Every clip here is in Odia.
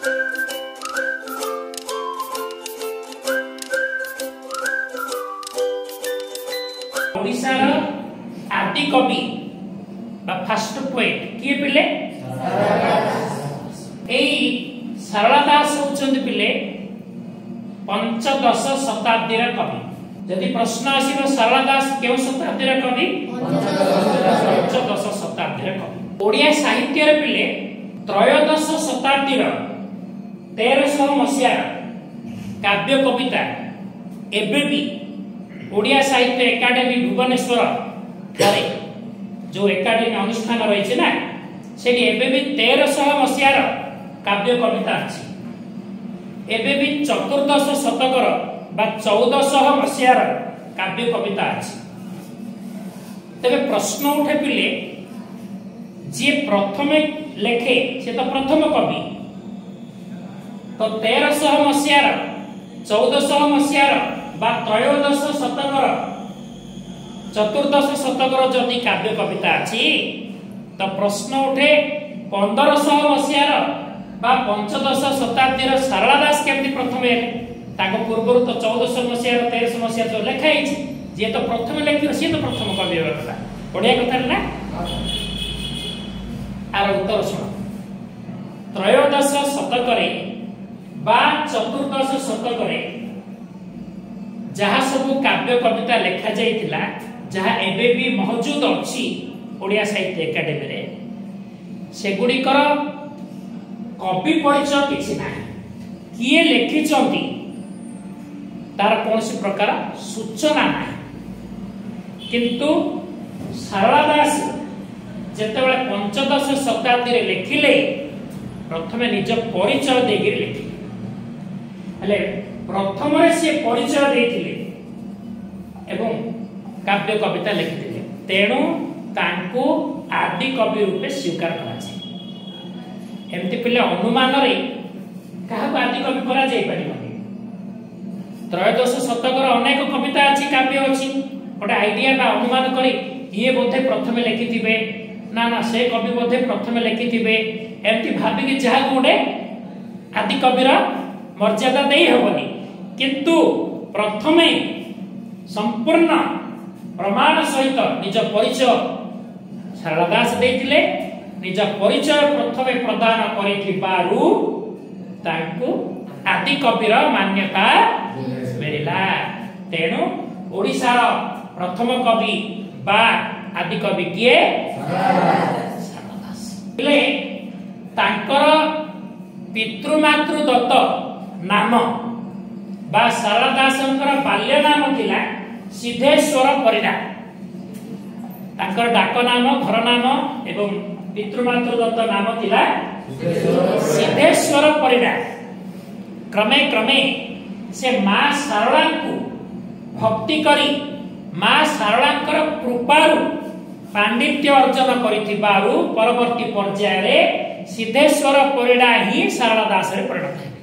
ଓଡ଼ିଶାର ଆଦି କବି ବା ଫାଷ୍ଟ ପୋଏଟ କିଏ ପିଲେ? ଏଇ ସାରଳା ଦାସ ହଉଛନ୍ତି ପିଲେ ପଞ୍ଚଦଶ ଶତାବ୍ଦୀର କବି। ଯଦି ପ୍ରଶ୍ନ ଆସିବ ସାରଳା ଦାସ କେଉଁ ଶତାବ୍ଦୀର କବି? ପଞ୍ଚଦଶ ଶତାବ୍ଦୀର କବି। ଓଡ଼ିଆ ସାହିତ୍ୟରେ ପିଲେ ତ୍ରୟୋଦଶ ଶତାବ୍ଦୀର 1300 ମସିହାର କାବ୍ୟ କବିତା ଏବେ ବି ଓଡ଼ିଆ ସାହିତ୍ୟ ଏକାଡେମୀ ଭୁବନେଶ୍ୱର ଠାରେ ଯୋଉ ଏକାଡେମୀ ଅନୁଷ୍ଠାନ ରହିଛି ନା, ସେଠି ଏବେ ବି 1300 ମସିହାର କାବ୍ୟ କବିତା ଅଛି। ଏବେ ବି ଚତୁର୍ଦ୍ଦଶ ଶତକର ବା 1400 ମସିହାର କାବ୍ୟ କବିତା ଅଛି। ତେବେ ପ୍ରଶ୍ନ ଉଠେ ପିଲେ, ଯିଏ ପ୍ରଥମେ ଲେଖେ ସେ ତ ପ୍ରଥମ କବି, ତ 1300 ମସିହାର, 1400 ମସିହାର ବା ତ୍ରୟୋଦଶ ଶତକର, ଚତୁର୍ଦ୍ଦଶ ଶତକର ଯଦି କାବ୍ୟ କବିତା ଅଛି, ତ ପ୍ରଶ୍ନ ଉଠେ 1500 ମସିହାର ବା ପଞ୍ଚଦଶ ଶତାବ୍ଦୀର ସାରଳା ଦାସ କେମିତି ପ୍ରଥମେ ହେଲେ? ତାଙ୍କ ପୂର୍ବରୁ ତ 1400 ମସିହାର, 1300 ମସିହାର ଯୋଉ ଲେଖା ହେଇଛି, ଯିଏ ତ ପ୍ରଥମେ ଲେଖିବ ସିଏ ତ ପ୍ରଥମ କବି ହେବା କଥା। ବଢିଆ କଥା ନା? ଆର ଉତ୍ତର ଶୁଣ। ତ୍ରୟୋଦଶ ଶତକରେ ବା ଚତୁର୍ଦ୍ଦଶ ଶତକରେ ଯାହା ସବୁ କାବ୍ୟ କବିତା ଲେଖା ଯାଇଥିଲା, ଯାହା ଏବେ ବି ମହଜୁଦ ଅଛି ଓଡ଼ିଆ ସାହିତ୍ୟ ଏକାଡେମୀରେ, ସେଗୁଡ଼ିକର କବି ପରିଚୟ କିଛି ନାହିଁ। କିଏ ଲେଖିଛନ୍ତି ତାର କୌଣସି ପ୍ରକାର ସୂଚନା ନାହିଁ। କିନ୍ତୁ ସାରଳା ଦାସ ଯେତେବେଳେ ପଞ୍ଚଦଶ ଶତାବ୍ଦୀରେ ଲେଖିଲେ, ପ୍ରଥମେ ନିଜ ପରିଚୟ ଦେଇକିରି ଲେଖିଲେ। ହେଲେ ପ୍ରଥମରେ ସିଏ ପରିଚୟ ଦେଇଥିଲେ ଏବଂ କାବ୍ୟ କବିତା ଲେଖିଥିଲେ, ତେଣୁ ତାଙ୍କୁ ଆଦି କବି ରୂପେ ସ୍ୱୀକାର କରାଯାଏ। ଏମିତି ପିଲେ ଅନୁମାନରେ କାହାକୁ ଆଦି କବି କରାଯାଇ ପାରିବନି। ତ୍ରୟୋଦଶ ଶତକର ଅନେକ କବିତା ଅଛି, କାବ୍ୟ ଅଛି, ଗୋଟେ ଆଇଡିଆ ବା ଅନୁମାନ କରି ଇଏ ବୋଧେ ପ୍ରଥମେ ଲେଖିଥିବେ, ନା ନା ସେ କବି ବୋଧେ ପ୍ରଥମେ ଲେଖିଥିବେ, ଏମିତି ଭାବିକି ଯାହାକୁ ଗୋଟେ ଆଦି କବିର ମର୍ଯ୍ୟାଦା ଦେଇ ହବନି। କିନ୍ତୁ ପ୍ରଥମେ ସମ୍ପୂର୍ଣ୍ଣ ପ୍ରମାଣ ସହିତ ନିଜ ପରିଚୟ ସାରଳା ଦାସ ଦେଇଥିଲେ। ନିଜ ପରିଚୟ ପ୍ରଥମେ ପ୍ରଦାନ କରିଥିବାରୁ ତାଙ୍କୁ ଆଦି କବିର ମାନ୍ୟତା ମିଳିଲା। ତେଣୁ ଓଡ଼ିଶାର ପ୍ରଥମ କବି ବା ଆଦି କବି କିଏ? ସାରଳା ଦାସ। ହେଲେ ତାଙ୍କର ପିତୃମାତୃ ଦତ୍ତ ନାମ ବା ସାରଳା ଦାସଙ୍କର ବାଲ୍ୟ ନାମ ଥିଲା ସିଦ୍ଧେଶ୍ୱର ପରିଡ଼ା। ତାଙ୍କର ଡାକ ନାମ, ଘର ନାମ ଏବଂ ପିତୃମାତୃ ଦତ୍ତ ନାମ ଥିଲା ସିଦ୍ଧେଶ୍ୱର ପରିଡ଼ା। କ୍ରମେ କ୍ରମେ ସେ ମା ଶାରଳାଙ୍କୁ ଭକ୍ତି କରି ମା ଶାରଳାଙ୍କର କୃପାରୁ ପାଣ୍ଡିତ୍ୟ ଅର୍ଜନ କରିଥିବାରୁ ପରବର୍ତ୍ତୀ ପର୍ଯ୍ୟାୟରେ ସିଦ୍ଧେଶ୍ୱର ପରିଡ଼ା ହିଁ ସାରଳା ଦାସରେ ପରିଣତ ହେଲେ।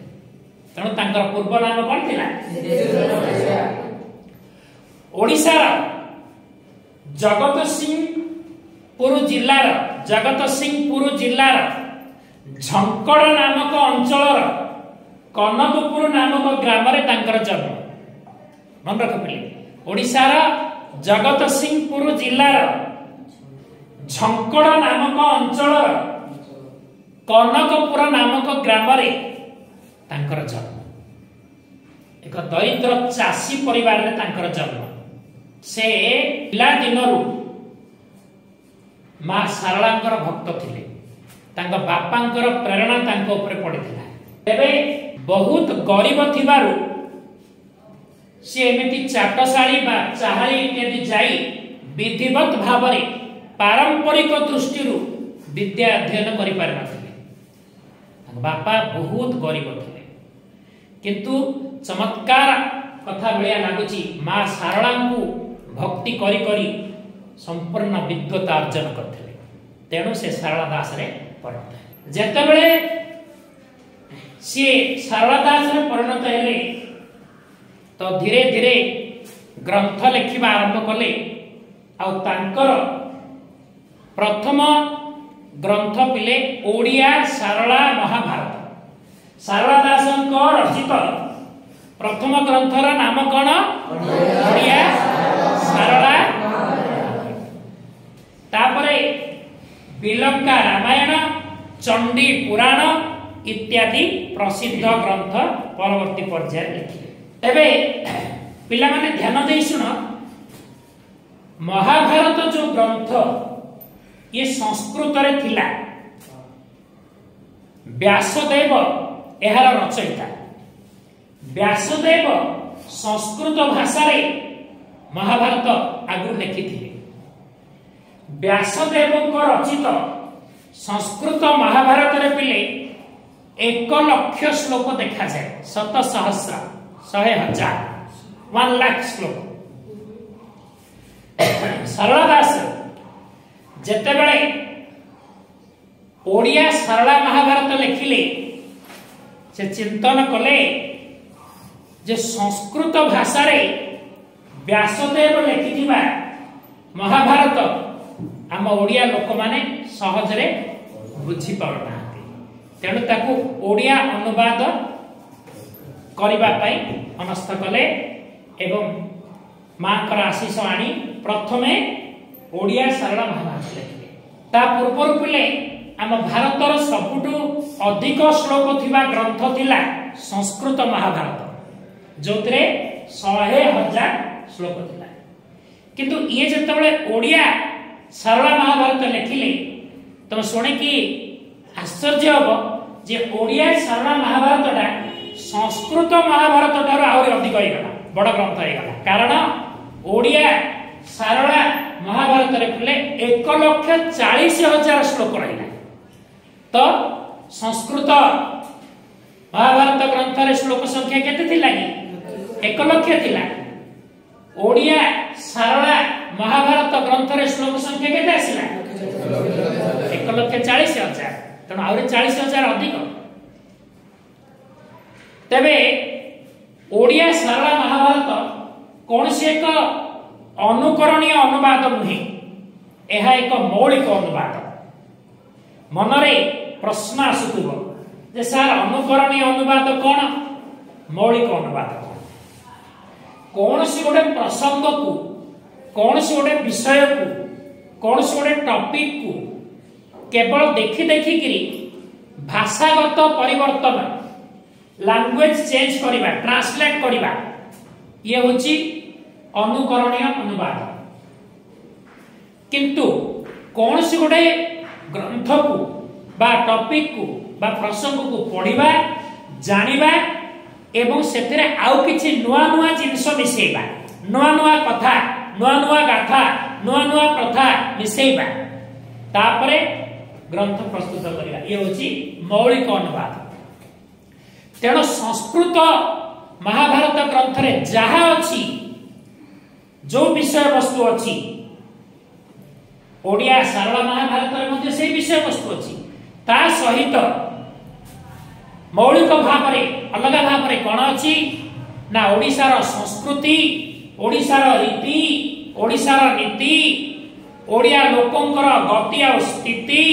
ତେଣୁ ତାଙ୍କର ପୂର୍ବ ନାମ କଣ ଥିଲା? ଓଡ଼ିଶାର ଜଗତସିଂହପୁର ଜିଲ୍ଲାର, ଜଗତସିଂହପୁର ଜିଲ୍ଲାର ଝଙ୍କଡ଼ ନାମକ ଅଞ୍ଚଳର କନକପୁର ନାମକ ଗ୍ରାମରେ ତାଙ୍କର ଜନ୍ମ। ମନେ ରଖ ପିଲେ, ଓଡ଼ିଶାର ଜଗତସିଂହପୁର ଜିଲ୍ଲାର ଝଙ୍କଡ଼ ନାମକ ଅଞ୍ଚଳର କନକପୁର ନାମକ ଗ୍ରାମରେ ତାଙ୍କର ଜନ୍ମ। ଏକ ଦରିଦ୍ର ଚାଷୀ ପରିବାରରେ ତାଙ୍କର ଜନ୍ମ। ସେ ପିଲାଦିନରୁ ମା ଶାରଳାଙ୍କର ଭକ୍ତ ଥିଲେ। ତାଙ୍କ ବାପାଙ୍କର ପ୍ରେରଣା ତାଙ୍କ ଉପରେ ପଡ଼ିଥିଲା। ତେବେ ବହୁତ ଗରିବ ଥିବାରୁ ସିଏ ଏମିତି ଚାଟଶାଳୀ ବା ଚାହାଳି ଇତ୍ୟାଦି ଯାଇ ବିଧିବତ ଭାବରେ ପାରମ୍ପରିକ ଦୃଷ୍ଟିରୁ ବିଦ୍ୟା ଅଧ୍ୟୟନ କରିପାରିନଥିଲେ। ତାଙ୍କ ବାପା ବହୁତ ଗରିବ ଥିଲେ, କିନ୍ତୁ ଚମତ୍କାର କଥା ଭଳିଆ ଲାଗୁଛି, ମା ଶାରଳାଙ୍କୁ ଭକ୍ତି କରି କରି ସମ୍ପୂର୍ଣ୍ଣ ବିଦ୍ୱତା ଅର୍ଜନ କରିଥିଲେ। ତେଣୁ ସେ ସାରଳା ଦାସରେ ପରିଣତ ହେଲେ। ଯେତେବେଳେ ସିଏ ସାରଳା ଦାସରେ ପରିଣତ ହେଲେ, ତ ଧୀରେ ଧୀରେ ଗ୍ରନ୍ଥ ଲେଖିବା ଆରମ୍ଭ କଲେ। ଆଉ ତାଙ୍କର ପ୍ରଥମ ଗ୍ରନ୍ଥ ପିଲେ ଓଡ଼ିଆ ସାରଳା ମହାଭାରତ। ସାରଳା ଦାସଙ୍କ ରଚିତ ପ୍ରଥମ ଗ୍ରନ୍ଥର ନାମ କଣ? ଓଡ଼ିଆ ସାରଳା। ତାପରେ ବିଲଙ୍କା ରାମାୟଣ, ଚଣ୍ଡୀ ପୁରାଣ ଇତ୍ୟାଦି ପ୍ରସିଦ୍ଧ ଗ୍ରନ୍ଥ ପରବର୍ତ୍ତୀ ପର୍ଯ୍ୟାୟରେ ଲେଖିଲେ। ତେବେ ପିଲାମାନେ ଧ୍ୟାନ ଦେଇ ଶୁଣ, ମହାଭାରତ ଯୋଉ ଗ୍ରନ୍ଥ ଇଏ ସଂସ୍କୃତରେ ଥିଲା, ବ୍ୟାସଦେବ ଏହାର ରଚୟିତା। ବ୍ୟାସଦେବ ସଂସ୍କୃତ ଭାଷାରେ ମହାଭାରତ ଆଗରୁ ଲେଖିଥିଲେ। ବ୍ୟାସଦେବଙ୍କ ରଚିତ ସଂସ୍କୃତ ମହାଭାରତରେ ପିଲେ 1 ଲକ୍ଷ ଶ୍ଲୋକ ଦେଖାଯାଏ, ଶତ ସହସ୍ର, 100,000, 1 ଲାଖ ଶ୍ଲୋକ। ସାରଳା ଦାସ ଯେତେବେଳେ ଓଡ଼ିଆ ସାରଳା ମହାଭାରତ ଲେଖିଲେ, ସେ ଚିନ୍ତନ କଲେ ଯେ ସଂସ୍କୃତ ଭାଷାରେ ବ୍ୟାସଦେବ ଲେଖିଥିବା ମହାଭାରତ ଆମ ଓଡ଼ିଆ ଲୋକମାନେ ସହଜରେ ବୁଝିପାରୁନାହାନ୍ତି, ତେଣୁ ତାକୁ ଓଡ଼ିଆ ଅନୁବାଦ କରିବା ପାଇଁ ମନସ୍ଥ କଲେ ଏବଂ ମାଙ୍କର ଆଶିଷ ଆଣି ପ୍ରଥମେ ଓଡ଼ିଆ ସାରଳା ମହାଭାରତ ଲେଖିଲେ। ତା ପୂର୍ବରୁ ପିଲେ ଆମ ଭାରତର ସବୁଠୁ ଅଧିକ ଶ୍ଲୋକ ଥିବା ଗ୍ରନ୍ଥ ଥିଲା ସଂସ୍କୃତ ମହାଭାରତ, ଯୋଉଥିରେ 100,000 ଶ୍ଲୋକ ଥିଲା। କିନ୍ତୁ ଇଏ ଯେତେବେଳେ ଓଡ଼ିଆ ସାରଳା ମହାଭାରତ ଲେଖିଲେ, ତମେ ଶୁଣିକି ଆଶ୍ଚର୍ଯ୍ୟ ହବ ଯେ ଓଡ଼ିଆ ସାରଳା ମହାଭାରତଟା ସଂସ୍କୃତ ମହାଭାରତ ଠାରୁ ଆହୁରି ଅଧିକ ହେଇଗଲା, ବଡ ଗ୍ରନ୍ଥ ହେଇଗଲା। କାରଣ ଓଡ଼ିଆ ସାରଳା ମହାଭାରତରେ ଥିଲେ 1,40,000 ଶ୍ଲୋକ ରହିଲା। ତ ସଂସ୍କୃତ ମହାଭାରତ ଗ୍ରନ୍ଥରେ ଶ୍ଲୋକ ସଂଖ୍ୟା କେତେ ଥିଲା କି? 1 ଲକ୍ଷ ଥିଲା। ଓଡ଼ିଆ ସାରଳା ମହାଭାରତ ଗ୍ରନ୍ଥରେ ଶ୍ଲୋକ ସଂଖ୍ୟା କେତେ ଆସିଲା? 1,40,000। ତେଣୁ ଆହୁରି 40,000 ଅଧିକ। ତେବେ ଓଡ଼ିଆ ସାରଳା ମହାଭାରତ କୌଣସି ଏକ ଅନୁକରଣୀୟ ଅନୁବାଦ ନୁହେଁ, ଏହା ଏକ ମୌଳିକ ଅନୁବାଦ। ମନରେ ପ୍ରଶ୍ନ ଆସୁଥିବ ଯେ ସାର୍ ଅନୁକରଣୀୟ ଅନୁବାଦ କଣ, ମୌଳିକ ଅନୁବାଦ କଣ? କୌଣସି ଗୋଟେ ପ୍ରସଙ୍ଗକୁ, କୌଣସି ଗୋଟେ ବିଷୟକୁ, କୌଣସି ଗୋଟେ ଟପିକକୁ କେବଳ ଦେଖି ଦେଖିକିରି ଭାଷାଗତ ପରିବର୍ତ୍ତନ, ଲାଙ୍ଗୁଏଜ ଚେଞ୍ଜ କରିବା, ଟ୍ରାନ୍ସଲେଟ କରିବା, ଇଏ ହଉଛି ଅନୁକରଣୀୟ ଅନୁବାଦ। କିନ୍ତୁ କୌଣସି ଗୋଟେ ଗ୍ରନ୍ଥକୁ ବା ଟପିକକୁ ବା ପ୍ରସଙ୍ଗକୁ ପଢିବା, ଜାଣିବା ଏବଂ ସେଥିରେ ଆଉ କିଛି ନୂଆ ନୂଆ ଜିନିଷ ମିଶେଇବା, ନୂଆ ନୂଆ କଥା, ନୂଆ ନୂଆ ଗାଥା, ନୂଆ ନୂଆ ପ୍ରଥା ମିଶେଇବା, ତାପରେ ଗ୍ରନ୍ଥ ପ୍ରସ୍ତୁତ କରିବା, ଇଏ ହଉଛି ମୌଳିକ ଅନୁବାଦ। ତେଣୁ ସଂସ୍କୃତ ମହାଭାରତ ଗ୍ରନ୍ଥରେ ଯାହା ଅଛି, ଯୋଉ ବିଷୟବସ୍ତୁ ଅଛି, ଓଡ଼ିଆ ସାରଳା ମହାଭାରତରେ ମଧ୍ୟ ସେଇ ବିଷୟବସ୍ତୁ ଅଛି। ତା ସହିତ ମୌଳିକ ଭାବରେ ଅଲଗା ଭାବରେ କଣ ଅଛି ନା ଓଡ଼ିଶାର ସଂସ୍କୃତି, ଓଡ଼ିଶାର ରୀତି, ଓଡ଼ିଶାର ନୀତି, ଓଡ଼ିଆ ଲୋକଙ୍କର ଗତି ଆଉ ସ୍ଥିତି,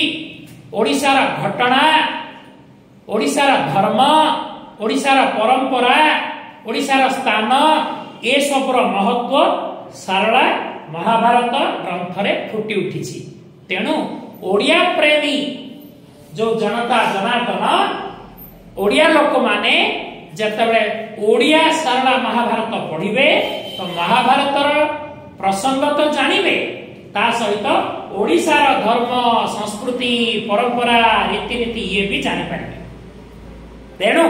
ଓଡ଼ିଶାର ଘଟଣା, ଓଡ଼ିଶାର ଧର୍ମ, ଓଡ଼ିଶାର ପରମ୍ପରା, ଓଡ଼ିଶାର ସ୍ଥାନ, ଏସବୁର ମହତ୍ଵ ସାରଳା ମହାଭାରତ ଗ୍ରନ୍ଥରେ ଫୁଟି ଉଠିଛି। ତେଣୁ ଓଡ଼ିଆ ପ୍ରେମୀ ଯୋଉ ଜନତା ଜନାର୍ଦ୍ଦନ, ଓଡ଼ିଆ ଲୋକମାନେ ଯେତେବେଳେ ଓଡ଼ିଆ ସାରଳା ମହାଭାରତ ପଢିବେ ତ ମହାଭାରତର ପ୍ରସଙ୍ଗ ତ ଜାଣିବେ, ତା ସହିତ ଓଡ଼ିଶାର ଧର୍ମ, ସଂସ୍କୃତି, ପରମ୍ପରା, ରୀତିନୀତି ଇଏ ବି ଜାଣିପାରିବେ। ତେଣୁ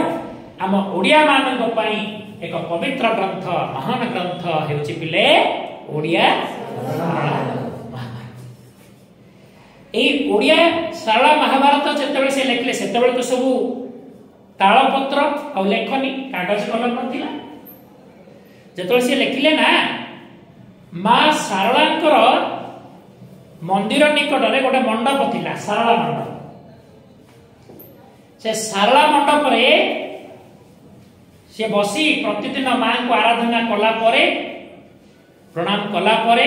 ଆମ ଓଡ଼ିଆ ମାନଙ୍କ ପାଇଁ ଏକ ପବିତ୍ର ଗ୍ରନ୍ଥ, ମହାନ ଗ୍ରନ୍ଥ ହେଉଛି ପିଲେ ଓଡ଼ିଆ ସାରଳା ମହାଭାରତ। ଏଇ ଓଡ଼ିଆ ସାରଳା ମହାଭାରତ ଯେତେବେଳେ ସେ ଲେଖିଲେ, ସେତେବେଳେ ତ ସବୁ ତାଳପତ୍ର ଆଉ ଲେଖନୀ, କାଗଜ କଲମ ନଥିଲା। ଯେତେବେଳେ ସେ ଲେଖିଲେ ନା, ମା ଶାରଳାଙ୍କର ମନ୍ଦିର ନିକଟରେ ଗୋଟେ ମଣ୍ଡପ ଥିଲା, ଶାରଳା ମଣ୍ଡପ। ସେ ଶାରଳା ମଣ୍ଡପରେ ସେ ବସି ପ୍ରତିଦିନ ମାଙ୍କୁ ଆରାଧନା କଲା ପରେ, ପ୍ରଣାମ କଲା ପରେ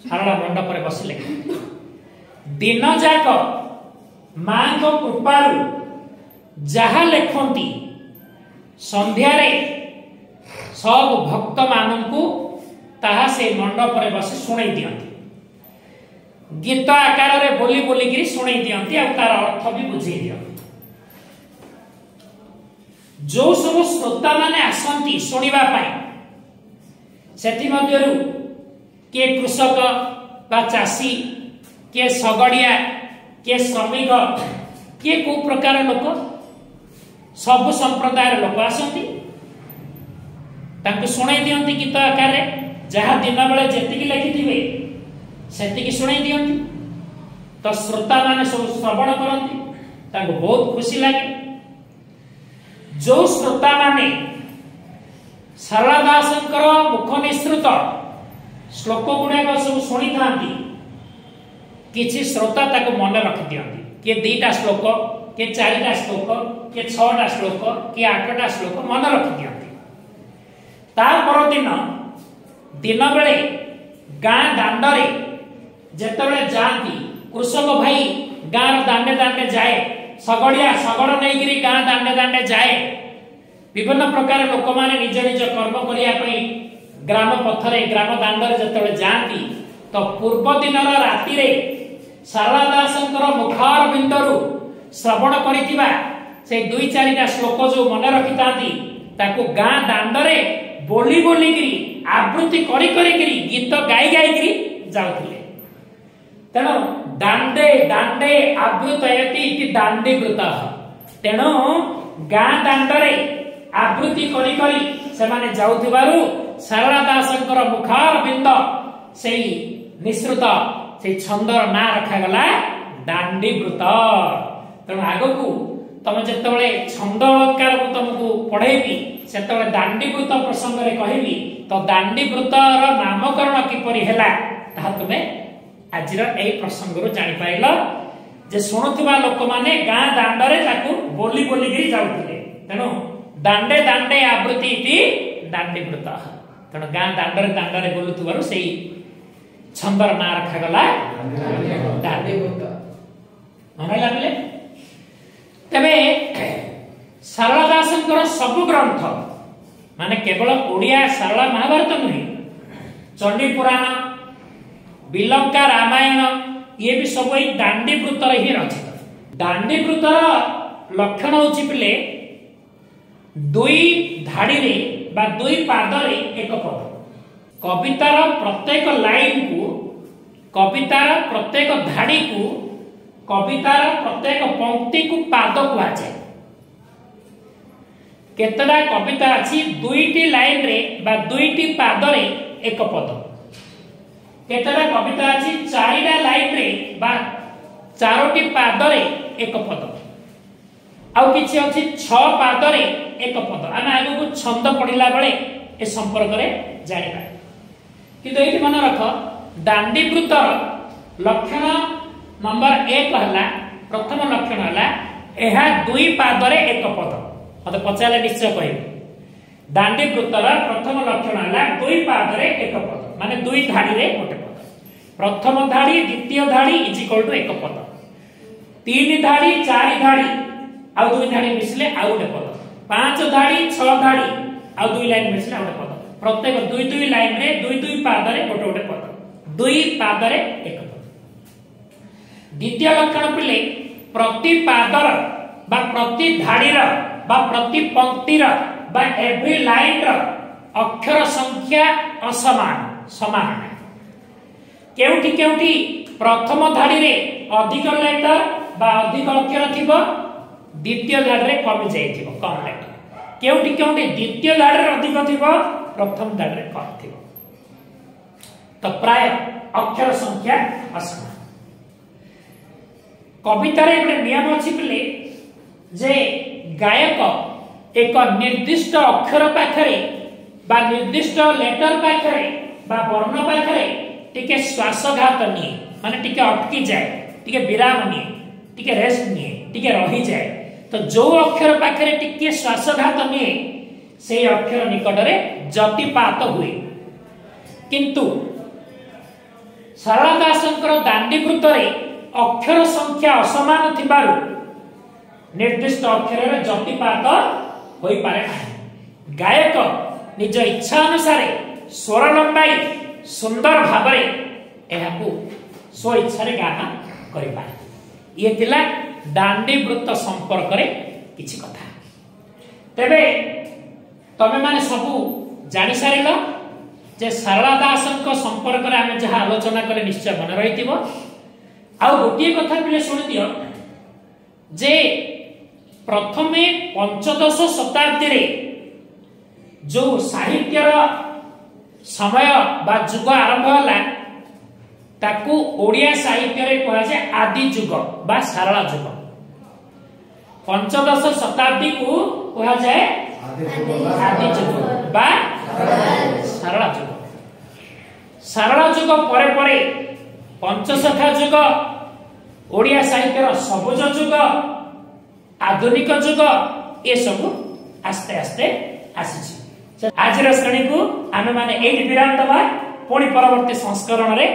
ଶାରଳା ମଣ୍ଡପରେ ବସି ଲେଖିଲେ। ଦିନ ଯାକ ମାଙ୍କ କୃପାରୁ ଯାହା ଲେଖନ୍ତି ସନ୍ଧ୍ୟାରେ ସବୁ ଭକ୍ତମାନଙ୍କୁ ତାହା ସେ ମଣ୍ଡପରେ ବସି ଶୁଣେଇ ଦିଅନ୍ତି। ଗୀତ ଆକାରରେ ବୋଲି ବୋଲିକିରି ଶୁଣେଇ ଦିଅନ୍ତି ଆଉ ତାର ଅର୍ଥ ବି ବୁଝେଇ ଦିଅନ୍ତି। ଯୋଉ ସବୁ ଶ୍ରୋତାମାନେ ଆସନ୍ତି ଶୁଣିବା ପାଇଁ, ସେଥିମଧ୍ୟରୁ କିଏ କୃଷକ ବା ଚାଷୀ, କିଏ ଶଗଡ଼ିଆ, କିଏ ଶ୍ରମିକ, କିଏ କୋଉ ପ୍ରକାର ଲୋକ, ସବୁ ସମ୍ପ୍ରଦାୟର ଲୋକ ଆସନ୍ତି। ତାଙ୍କୁ ଶୁଣେଇ ଦିଅନ୍ତି ଗୀତ ଆକାରରେ, ଯାହା ଦିନ ବେଳେ ଯେତିକି ଲେଖିଥିବେ ସେତିକି ଶୁଣେଇ ଦିଅନ୍ତି। ତ ଶ୍ରୋତାମାନେ ସବୁ ଶ୍ରବଣ କରନ୍ତି, ତାଙ୍କୁ ବହୁତ ଖୁସି ଲାଗେ। ଯୋଉ ଶ୍ରୋତାମାନେ ସାରଳା ଦାସଙ୍କର ମୁଖ ନିଃସୃତ ଶ୍ଲୋକ ଗୁଡାକ ସବୁ ଶୁଣିଥାନ୍ତି, କିଛି ଶ୍ରୋତା ତାକୁ ମନେ ରଖିଦିଅନ୍ତି। କିଏ 2ଟା ଶ୍ଲୋକ, କିଏ 4ଟା ଶ୍ଲୋକ, କିଏ 6ଟା ଶ୍ଲୋକ, କିଏ 8ଟା ଶ୍ଲୋକ ମନେ ରଖିଦିଅନ୍ତି। ତା ପରଦିନ ଦିନ ବେଳେ ଗାଁ ଦାଣ୍ଡରେ ଯେତେବେଳେ ଯାଆନ୍ତି, କୃଷକ ଭାଇ ଗାଁର ଦାଣ୍ଡେ ଦାଣ୍ଡେ ଯାଏ, ଶଗଡ଼ିଆ ଶଗଡ଼ ନେଇକିରି ଗାଁ ଦାଣ୍ଡେ ଦାଣ୍ଡେ ଯାଏ। ବିଭିନ୍ନ ପ୍ରକାର ଲୋକମାନେ ନିଜ ନିଜ କର୍ମ କରିବା ପାଇଁ ଗ୍ରାମ ପଥରେ, ଗ୍ରାମ ଦାଣ୍ଡରେ ଯେତେବେଳେ ଯାଆନ୍ତି, ତ ପୂର୍ବ ଦିନର ରାତିରେ ସାରଳା ଦାସଙ୍କର ମୁଖାର ବିନ୍ଦରୁ ଶ୍ରବଣ କରିଥିବା ସେ 2 4ଟା ଶ୍ଲୋକ ଯୋଉ ମନେ ରଖିଥାନ୍ତି, ତାକୁ ଗାଁ ଦାଣ୍ଡରେ ବୋଲି ବୋଲିକିରି ଆବୃତ୍ତି କରି କରିକିରି ଗୀତ ଗାଇ ଗାଇକିରି ଯାଉଥିଲେ। ତେଣୁ ଦାଣ୍ଡେ ଦାଣ୍ଡେ ଆବୃତୟତି ଇତି ଦାଣ୍ଡିବୃତ। ତେଣୁ ଗାଁ ଦାଣ୍ଡରେ ଆବୃତ୍ତି କରି କରି ସେମାନେ ଯାଉଥିବାରୁ ସାରଳା ଦାସଙ୍କର ମୁଖାର ବିନ୍ଦ ସେଇ ନିଃସୃତ ସେଇ ଛନ୍ଦର ନାଁ ରଖାଗଲା ଦାଣ୍ଡିବୃତ। ତେଣୁ ଆଗକୁ ତମେ ଯେତେବେଳେ ଛନ୍ଦ ଅଳଙ୍କାର ମୁଁ ତମକୁ ପଢେଇବି, ସେତେବେଳେ ଦାଣ୍ଡିବୃତ ପ୍ରସଙ୍ଗରେ କହିବି। ତ ଦାଣ୍ଡିବୃତର ନାମକରଣ କିପରି ହେଲା ତାହା ତୁମେ ଆଜିର ଏଇ ପ୍ରସଙ୍ଗରୁ ଜାଣିପାରିଲ ଯେ ଶୁଣୁଥିବା ଲୋକମାନେ ଗାଁ ଦାଣ୍ଡରେ ତାକୁ ବୋଲି ବୋଲିକିରି ଯାଉଥିଲେ। ତେଣୁ ଦାଣ୍ଡେ ଦାଣ୍ଡେ ଆବୃତ୍ତି ଇତି ଦାଣ୍ଡିବୃତ। ତେଣୁ ଗାଁ ଦାଣ୍ଡରେ ଦାଣ୍ଡରେ ବୁଲୁଥିବାରୁ ସେଇ ଛନ୍ଦର ନାଁ ରଖାଗଲା ଦାଣ୍ଡିବୃତ। ମନେ ରହିଲା ପିଲେ? ତେବେ ସାରଳା ଦାସଙ୍କର ସବୁ ଗ୍ରନ୍ଥ, ମାନେ କେବଳ ଓଡ଼ିଆ ସାରଳା ମହାଭାରତ ନୁହେଁ, ଚଣ୍ଡୀ ପୁରାଣ, ବିଲଙ୍କା ରାମାୟଣ, ଇଏ ବି ସବୁ ଏଇ ଦାଣ୍ଡିବୃତରେ ହିଁ ରଚିତ। ଦାଣ୍ଡିବୃତର ଲକ୍ଷଣ ହଉଛି ପିଲେ 2 ଧାଡ଼ିରେ ବା 2 ପାଦରେ ଏକ ପଦ। କବିତାର ପ୍ରତ୍ୟେକ ଲାଇନକୁ, କବିତାର ପ୍ରତ୍ୟେକ ଧାଡ଼ିକୁ, କବିତାର ପ୍ରତ୍ୟେକ ପଂକ୍ତିକୁ ପାଦ କୁହାଯାଏ। କେତେଟା କବିତା ଅଛି 2ଟି ଲାଇନରେ ବା 2ଟି ପାଦରେ ଏକ ପଦ। କେତେଟା କବିତା ଅଛି 4ଟା ଲାଇନରେ ବା 4ଟି ପାଦରେ ଏକ ପଦ। ଆଉ କିଛି ଅଛି 6 ପାଦରେ ଏକ ପଦ। ଆମେ ଆଗକୁ ଛନ୍ଦ ପଢିଲା ବେଳେ ଏ ସମ୍ପର୍କରେ ଜାଣିବା। କିନ୍ତୁ ଏଇଠି ମନେ ରଖ, ଦାଣ୍ଡିବୃତର ଲକ୍ଷଣ ନମ୍ବର 1 ହେଲା, ପ୍ରଥମ ଲକ୍ଷଣ ହେଲା ଏହା 2 ପାଦରେ ଏକ ପଦ। ମତେ ପଚାରିଲେ ନିଶ୍ଚୟ କହିବି। ଦାଣ୍ଡିବୃତର ପ୍ରଥମ ଲକ୍ଷଣ ହେଲା 2 ପାଦରେ ଏକ ପଦ, ମାନେ 2 ଧାଡ଼ିରେ ଗୋଟେ ପଦ। ପ୍ରଥମ ଧାଡ଼ି ଦ୍ୱିତୀୟ ଧାଡ଼ି is equal to ଏକ ପଦ। 3 ଧାଡ଼ି 4 ଧାଡ଼ି ଆଉ 2 ଧାଡ଼ି ମିଶିଲେ ଆଉ ଗୋଟେ ପଦ। 5 ଧାଡ଼ି 6 ଧାଡ଼ି ଆଉ 2 ଲାଇନ ମିଶିଲେ ଆଉ ଗୋଟେ ପଦ। ପ୍ରତ୍ୟେକ 2 2 ଲାଇନରେ 2 2 ପାଦରେ ଗୋଟେ ଗୋଟେ ପଦ, 2 ପାଦରେ ଏକ ପଦ। ଦ୍ୱିତୀୟ ଲକ୍ଷଣ ପିଲେ, ପ୍ରତି ପାଦର ବା ପ୍ରତି ଧାଡ଼ିର ବା ପ୍ରତି ପଂକ୍ତିର ବା ଏଭ୍ରି ଲାଇନର ଅକ୍ଷର ସଂଖ୍ୟା ଅସମାନ, ସମାନ ନାହିଁ। କେଉଁଠି କେଉଁଠି ପ୍ରଥମ ଧାଡ଼ିରେ ଅଧିକ ଲେଟର ବା ଅଧିକ ଅକ୍ଷର ଥିବ, ଦ୍ୱିତୀୟ ଧାଡ଼ିରେ କମି ଯାଇଥିବ, କମ ଲେଟର। କେଉଁଠି କେଉଁଠି ଦ୍ୱିତୀୟ ଧାଡ଼ିରେ ଅଧିକ ଥିବ, ପ୍ରଥମ ଧାଡ଼ିରେ କମ ଥିବ। ତ ପ୍ରାୟ ଅକ୍ଷର ସଂଖ୍ୟା ଅସମାନ। କବିତାରେ ଗୋଟେ ନିୟମ ଅଛି ପିଲେ, ଯେ ଗାୟକ ଏକ ନିର୍ଦ୍ଦିଷ୍ଟ ଅକ୍ଷର ପାଖରେ ବା ନିର୍ଦ୍ଦିଷ୍ଟ ଲେଟର ପାଖରେ ବା ବର୍ଣ୍ଣ ପାଖରେ ଟିକେ ଶ୍ୱାସଘାତ ନିଏ, ମାନେ ଟିକେ ଅଟକି ଯାଏ, ଟିକେ ବିରାମ ନିଏ, ଟିକେ ରେଷ୍ଟ ନିଏ, ଟିକେ ରହିଯାଏ। ତ ଯୋଉ ଅକ୍ଷର ପାଖରେ ଟିକେ ଶ୍ୱାସଘାତ ନିଏ, ସେଇ ଅକ୍ଷର ନିକଟରେ ଯତିପାତ ହୁଏ। କିନ୍ତୁ ସାରଳା ଦାସଙ୍କର ଦାଣ୍ଡିବୃତରେ ଅକ୍ଷର ସଂଖ୍ୟା ଅସମାନ ଥିବାରୁ ନିର୍ଦ୍ଦିଷ୍ଟ ଅକ୍ଷରରେ ଯତିପାତ ହୋଇପାରେ ନାହିଁ। ଗାୟକ ନିଜ ଇଚ୍ଛା ଅନୁସାରେ ସ୍ୱର ଲମ୍ବାଇ ସୁନ୍ଦର ଭାବରେ ଏହାକୁ ସ୍ୱ ଇଚ୍ଛାରେ ଗାନ କରିପାରେ। ଇଏ ଥିଲା ଦାଣ୍ଡି ବୃତ୍ତ ସମ୍ପର୍କରେ କିଛି କଥା। ତେବେ ତମେମାନେ ସବୁ ଜାଣିସାରିଲ ଯେ ସାରଳା ଦାସଙ୍କ ସମ୍ପର୍କରେ ଆମେ ଯାହା ଆଲୋଚନା କଲେ ନିଶ୍ଚୟ ମନେ ରହିଥିବ। ଆଉ ଗୋଟିଏ କଥା ପିଲେ ଶୁଣିଦିଅ ଯେ ପ୍ରଥମେ ପଞ୍ଚଦଶ ଶତାବ୍ଦୀରେ ଯୋଉ ସାହିତ୍ୟର ସମୟ ବା ଯୁଗ ଆରମ୍ଭ ହେଲା, ତାକୁ ଓଡ଼ିଆ ସାହିତ୍ୟରେ କୁହାଯାଏ ଆଦି ଯୁଗ ବା ସାରଳା ଯୁଗ। ପଞ୍ଚଦଶ ଶତାବ୍ଦୀକୁ କୁହାଯାଏ ଆଦି ଯୁଗ ବା ସାରଳା ଯୁଗ। ସାରଳା ଯୁଗ ପରେ ପରେ ପଞ୍ଚସଖା ଯୁଗ, ଓଡ଼ିଆ ସାହିତ୍ୟର ସବୁଜ ଯୁଗ, ଆଧୁନିକ ଯୁଗ, ଏସବୁ ଆସ୍ତେ ଆସ୍ତେ ଆସିଛି। ଆଜିର ଶ୍ରେଣୀକୁ ଆମେମାନେ ଏଇଠି ବିରାମ ଦେବା। ପୁଣି ପରବର୍ତ୍ତୀ ସଂସ୍କରଣରେ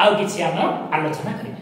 ଆଉ କିଛି ଆମର ଆଲୋଚନା କରିବା।